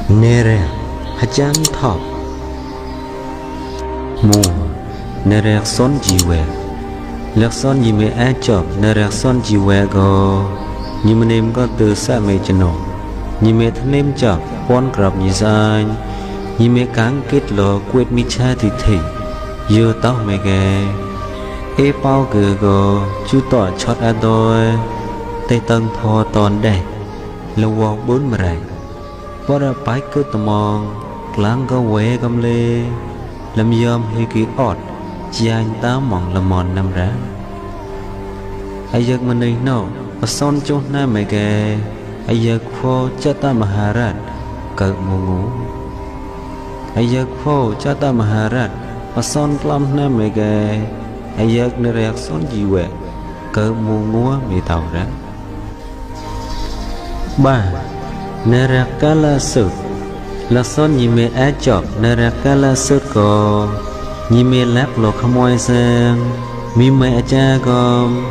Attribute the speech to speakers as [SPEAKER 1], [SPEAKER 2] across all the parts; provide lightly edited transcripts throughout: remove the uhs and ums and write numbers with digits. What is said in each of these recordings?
[SPEAKER 1] nere hajam thọ mùa nere son jiwe lek son yime a chop nere son jiwe go yime nem có từ sa me chno yime thnem chop pon krap ni sai yime kang kết lo quyết mi cha thì dưa tao me ge e bao gờ go chú tọa chót a đôi tây tân thò tòn đẻ lâu vòng bốn mà rải bỏ ra bái cứ tầm mong láng có quế găm lê làm dòm hay kỹ ọt chi anh ta mong làm mòn nằm rá ai giấc mà này nọ và son chốt na mẹ kè ai giấc phô cha ta mà hà rát cợt mù ngủ ai giấc phô cha ta mà hà rát và son lâm na mẹ kè ai giấc nơi rạc son gì quẹ cợt mù ngúa mì tàu rá ba Narakala sut là son nhị mẹ á chọc Narakala sut có nhị mẹ lát lột không ai sang mi mẹ cha gom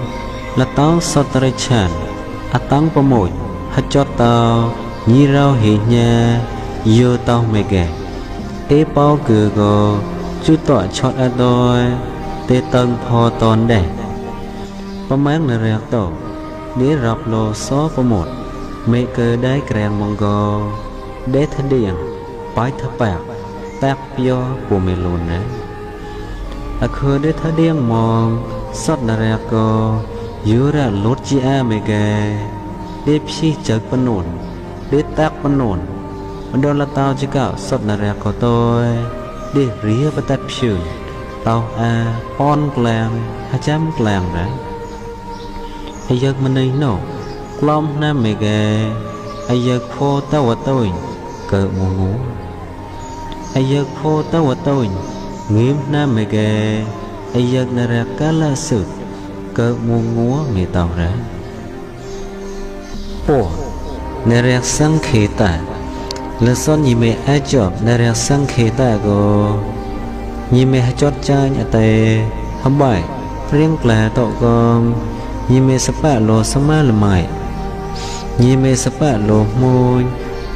[SPEAKER 1] là tao sotare chan à tăng po mồi hát cho tao nhị rau hỉ nha yêu tao mẹ ghẻ ế bao cửa gò chú tọa chót á đôi tê tân thò tòn đẻ po máng nà rạc tổ đế rọc lô xó po một mẹ cơ đáy kèn mong gò đế thân điện bái thấp bạc táp yo của mẹ luôn đấy à khơi đế thân điện mong sót nà rạc gò dứa ra lốt chi a mẹ gà đế phi chợt bắn nổn đế tác bắn nổn đó là tao chỉ cạo sót nà rạc của tôi đế ría và tát phường tao a on clang ha chám clang đấy hay giấc mình này nổ lom nam mẹ gà ai giấc phô tao và tôi cờ mù ngủ ai giấc phô tao và tôi nghiêm nam mẹ gà ai giấc nà ra cá la sụt cờ mù ngúa mẹ tàu ra po nà ra sang khế ta là son nhị mẹ ai chọc nà ra sang khế ta go nhị mẹ chót cha nhà tề hâm bài riêng là tậu con nhị mẹ sắp bạ lò sắp má là mày nhị mẹ sắp bạ lò môi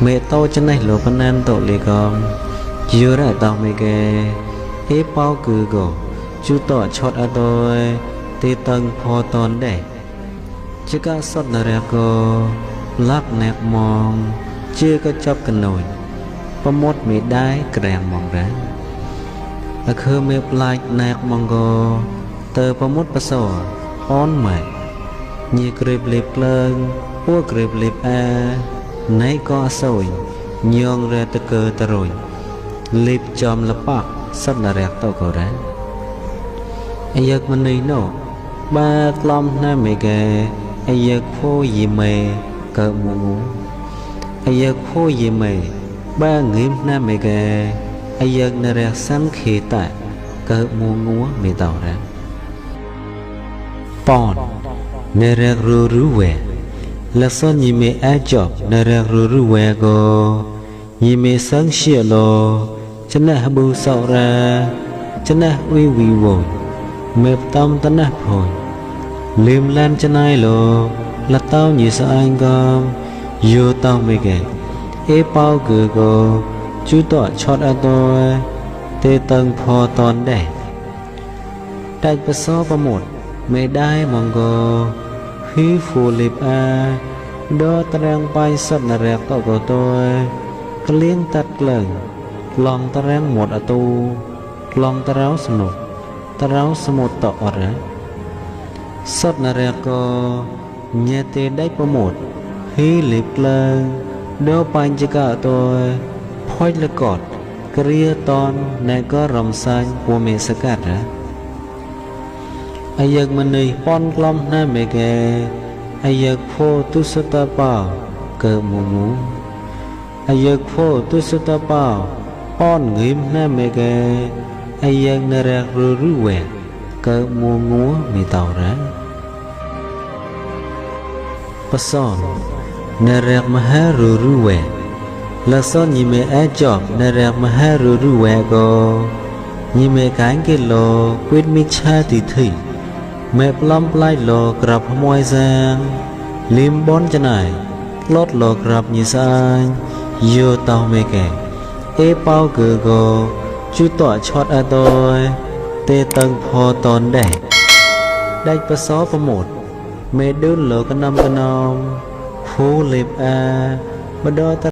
[SPEAKER 1] mẹ tao chân này lò văn an tậu lì con chưa ra tao mẹ kê ế bao cử gò chú tọa chót á đôi tê tân phò tòn đẻ chứ cả sót nà rạc gò lắc nẹt mong chưa có chóp cần nổi có một mẹ đái kèn mong ra à khơ mẹ lại nẹt mong gò tờ có một bà sổ on mẹ nhị krip lip lơn ua krip lip a nấy có sôi nhong ra tơ cơ tơ rồi lip chom lập bạc sắp là rạc tao cầu ra ai giấc mình này nổ ba lom na mẹ gà ai giấc phô gì mẹ cờ mù ngủ ai giấc phô gì mẹ ba nghiêm na mẹ gà ai giấc na rạc sáng khế tạ cờ mù ngủ mẹ tàu ra pon nè rạc rù rù quẹ là son nhị mẹ á chọc nè rạc rù rù quẹ go nhị mẹ sáng xịa lò chân nè bù sạo ra chân nè uy uy vội mẹ tâm tân nè phổi liêm lan chân ai lò là tao nhị sa anh con vô tao mẹ ghẻ ế bao cửa go chú tọa chót á tôi tê tân phò tòn đẻ đại bà so bà một mẹ đai mong go hí phù lịp a đó ta đang bay sắt nà rạc tao của tôi cái liếng tắt lần lòng ta đang một ở tu lòng ta ráo sầm một tọ ra sắt nà rạc có nhẹ tê đáy bà một hí lịp lần đó bay cho cả tôi phôi là cọt cái ria ton này có rồng xanh của mẹ sẽ cắt ra ai giấc mình này pon lom na mẹ kè ai giấc phô tu sơ ta bao cờ mù ngủ ai giấc phô tu sơ ta bao pon nghiêm na mẹ kè ai giấc na rạc rù rù quẹt cờ mù ngủ mẹ tàu ra pa son na rạc mà ha rù rù quẹt là son nhị mẹ á chọc na rạc mà ha rù rù quẹt go nhị mẹ cánh cái lò quyết mi cha thì mẹ plum play lò grab môi giang lim bon chân này lót lò grab như sai vô tao mê kẻ ê bao gờ gò chú tọa chót à tôi tê tân phò tòn đẻ đạch bà xó vào một mê đơn lỡ cái năm phố lệp à bà đo ta